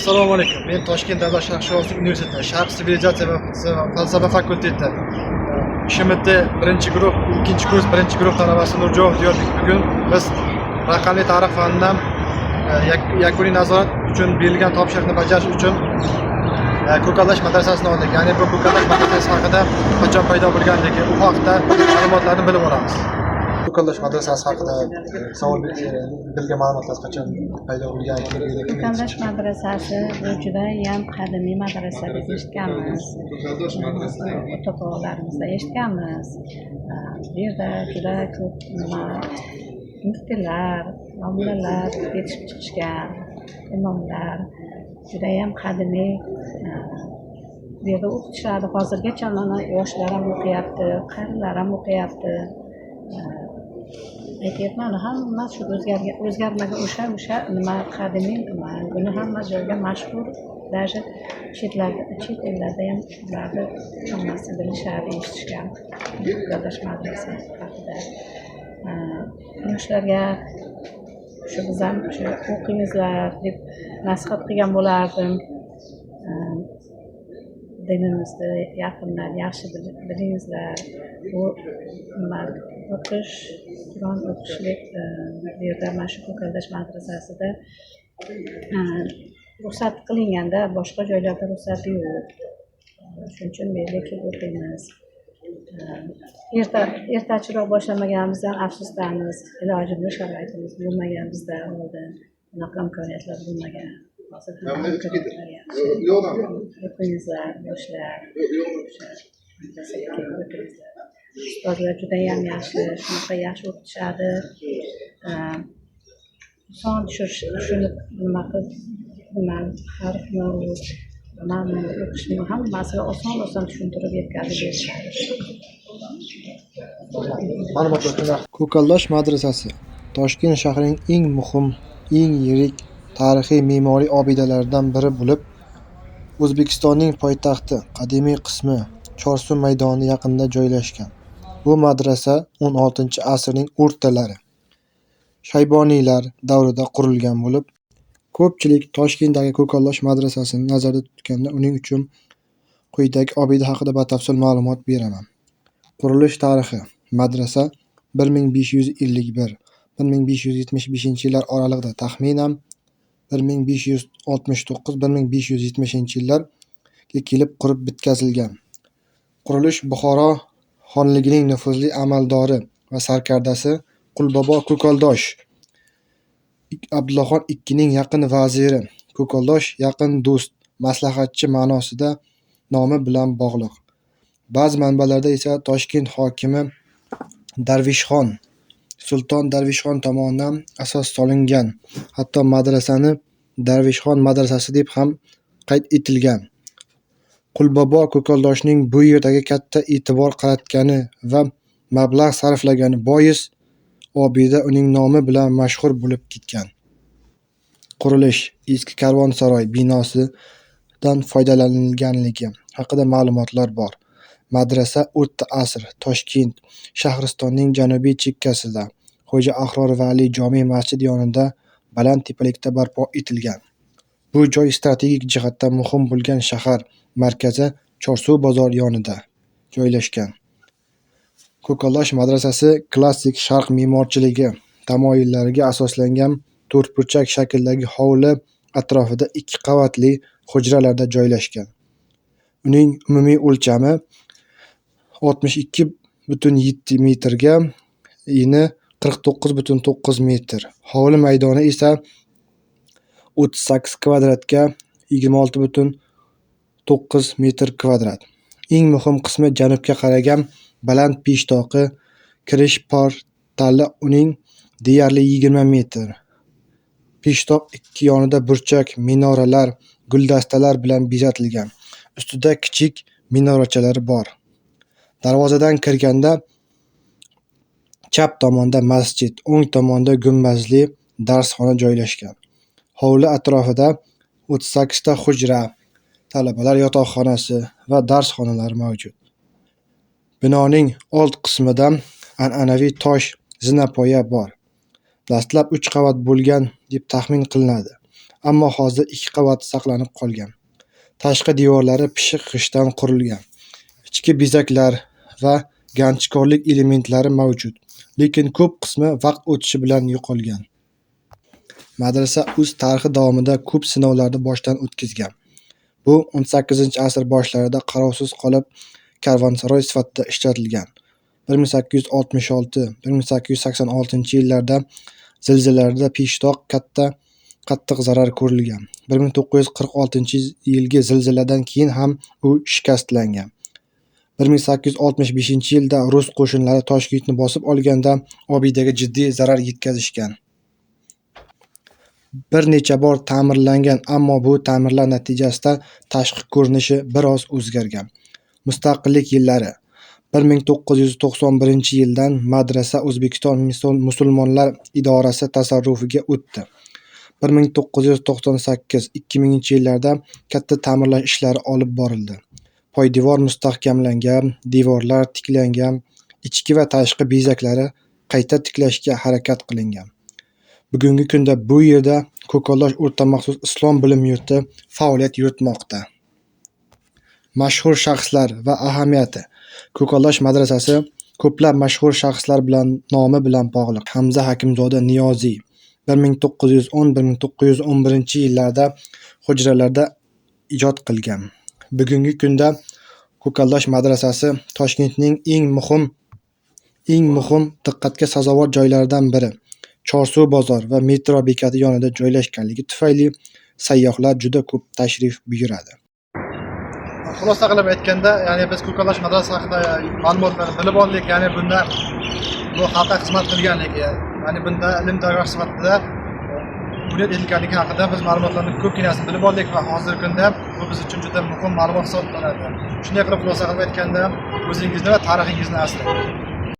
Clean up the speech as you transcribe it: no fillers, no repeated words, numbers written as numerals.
Assalomu alaykum. Men Toshkent davlat sharqshunoslik universiteti Sharq sivilizatsiya va falsafa fakulteti ШМТ birinchi guruh, ikkinchi kurs birinchi guruh talabasi Nurjonov Diyorbek. Bugun biz raqamli tarix fanidan yakuniy nazorat uchun berilgan topshiriqni bajarish uchun Ko'kaldosh madrasasini oldik. Ya'ni bu Ko'kaldosh madrasasi haqida qachon paydo bo'lganligi, u haqida ma'lumotlarni bilib olamiz. Ko'kaldosh madrasasi haqida savol, bilgan ma'lumotlar, qachon paydo bo'lgan, kim edi, kim Ko'kaldosh madrasasi bu judayam qadimiy madrasa deb eshitganmiz. Ota bobolarimizdan eshitganmiz. Bu yerda juda ko'p nima, muftiylar, domlalar yetishib chiqishgan, imomlar judayam qadimiy. Bu yerda o'qitishadi. Hozirgacha mana yoshlar ham o'qiyapti, qarilar ham o'qiyapti. Aytyapman, hamma shu o'zgargan, o'zgarmagan, o'sha nima, qadimiy nima. Buni hamma joyga mashhur, даже chetlarda, chet ellarda ham ularni hammasi bilishadi, eshitishgan Ko'kaldosh madrasasi haqida. Yoshlarga shu biz ham shu o'qingizlar deb nasihat qilgan bo'lardim. Dinimizni yaqindan yaxshi bilingizlar. Bu nima, o'qish, Qur'on o'qishlik, bu yerda mana shu Ko'kaldosh madrasasida ruxsat qilinganda, boshqa joylarda ruxsat yo'q. Shuning uchun bu yerga kelib o'qiymiz. Ertachiroq boshlamaganimizdan afsusdamiz. Ilojimiz, sharoitimiz bo'lmagan bizda oldin bunaqa imkoniyatlar bo'lmagan. Hozir hamma imkoniyatlar yaxshi. O'qingizlar, yoshlar, o'sha madrasaga kelib o'qingizlar. Ustozlar judayam yaxshi, shunaqa yaxshi o'qitishadi. Oson tushunib, nima qilib, nima, harfmi u, nimani o'qishni, hammasini oson oson tushuntirib, yetkazib berishadi. Ma'lumotlar uchun rahmat. Ko'kaldosh madrasasi Toshkent shahrining eng muhim, eng yirik tarixiy me'moriy obidalaridan biri bo'lib, O'zbekistonning poytaxti qadimiy qismi Chorsu maydoni yaqinida joylashgan. Bu madrasa XVI-asrning o'rtalari, Shayboniylar davrida qurilgan bo'lib, ko'pchilik Toshkentdagi Ko'kaldosh madrasasini nazarda tutganda, uning uchun quyidagi obida haqida batafsil ma'lumot beraman. Qurilish tarixi. Madrasa 1551-1575 yillar oralig'ida, taxminan 1569-1570 yillarga kelib qurib bitkazilgan. Qurilish Buxoro xonligining nufuzli amaldori va sarkardasi Qulbobo Ko'kaldosh, Abdullaxon ikkining yaqin vaziri Ko'kaldosh yaqin do'st, maslahatchi ma'nosida nomi bilan bog'liq. Ba'zi manbalarda esa Toshkent hokimi Darvishxon, Sulton Darvishxon tomonidan asos solingan. Hatto madrasani Darvishxon madrasasi deb ham qayd etilgan. Qulbobo Ko'kaldoshning bu yerga katta e'tibor qaratgani va mablag' sarflagani bois obida uning nomi bilan mashhur bo'lib ketgan. Qurilish eski karvonsaroy binosidan foydalanilganligi haqida ma'lumotlar bor. Madrasa o'rta asr Toshkent shahristonning janubiy chekkasida, Xo'ja Ahror Vali jome masjidi yonida baland tepalikda barpo etilgan. Bu joy strategik jihatdan muhim bo'lgan shahar markazi Chorsu bozor yonida joylashgan. Ko'kaldosh madrasasi klassik sharq me'morchiligi tamoyillariga asoslangan to'rtburchak shakldagi hovli atrofida ikki qavatli hujralarda joylashgan. Uning umumiy o'lchami 62,7 metrga, eni 49,9 metr. Hovli maydoni esa 38 kvadratga 26,9 metr kvadrat. Eng muhim qismi janubga qaragan baland peshtoqi, kirish portali, uning deyarli 20 metr. Peshtoq ikki yonida burchak minoralar, guldastalar bilan bezatilgan. Ustida kichik minorachalar bor. Darvozadan kirganda chap tomonda masjid, o'ng tomonda gumbazli darsxona joylashgan. Hovli atrofida 38 ta hujra, talabalar yotoqxonasi va dars xonalari mavjud. Binoning old qismida an'anaviy tosh zinapoya bor. Dastlab uch qavat bo'lgan deb taxmin qilinadi. Ammo hozir 2 qavati saqlanib qolgan. Tashqi devorlari pishiq g'ishtdan qurilgan. Ichki bezaklar va ganchkorlik elementlari mavjud, lekin ko'p qismi vaqt o'tishi bilan yo'qolgan. Madrasa o'z tarixi davomida ko'p sinovlarni boshdan o'tkazgan. Bu 18-asr boshlarida qarovsiz qolib, karvonsaroy sifatida ishlatilgan. 1866-1886 yillarda zilzilalarda peshtoq katta qattiq zarar ko'rilgan. 1946 yilgi zilziladan keyin ham u shikastlangan. 1865 yilda rus qo'shinlari Toshkentni bosib olganda obidaga jiddiy zarar yetkazishgan. Bir necha bor ta'mirlangan, ammo bu ta'mirlar natijasida tashqi ko'rinishi biroz o'zgargan. Mustaqillik yillari 1991 yildan madrasa O'zbekiston musulmonlar idorasi tasarrufiga o'tdi. 1998-2000 yillarda katta ta'mirlash ishlari olib borildi. Poydevor mustahkamlangan, devorlar tiklangan, ichki va tashqi bezaklari qayta tiklashga harakat qilingan. Bugungi kunda bu yerda Ko'kaldosh o'rta maxsus islom bilim yurti faoliyat yuritmoqda. Mashhur shaxslar va ahamiyati. Ko'kaldosh madrasasi ko'plab mashhur shaxslar bilan nomi bilan bog'liq. Hamza Hakimzoda Niyoziy 1910-1911 yillarda hujralarda ijod qilgan. Bugungi kunda Ko'kaldosh madrasasi Toshkentning eng muhim diqqatga sazovor joylaridan biri. Chorsu bozor va metro bekati yonida joylashganligi tufayli sayyohlar juda ko'p tashrif buyuradi. Xulosa qilib aytganda, ya'ni biz Ko'kaldosh madrasasi haqida ma'lumotlarni bilib oldik, ya'ni bunda bu xalqqa xizmat qilganligi, ya'ni bunda ilm dargohi sifatida bunyod etilganligi haqida biz ma'lumotlarni ko'pginasini bilib oldik va hozirgi kunda bu biz uchun juda muhim ma'lumot hisoblanadi. Shunday qilib, xulosa qilib aytganda, o'zingizni va tarixingizni asrang.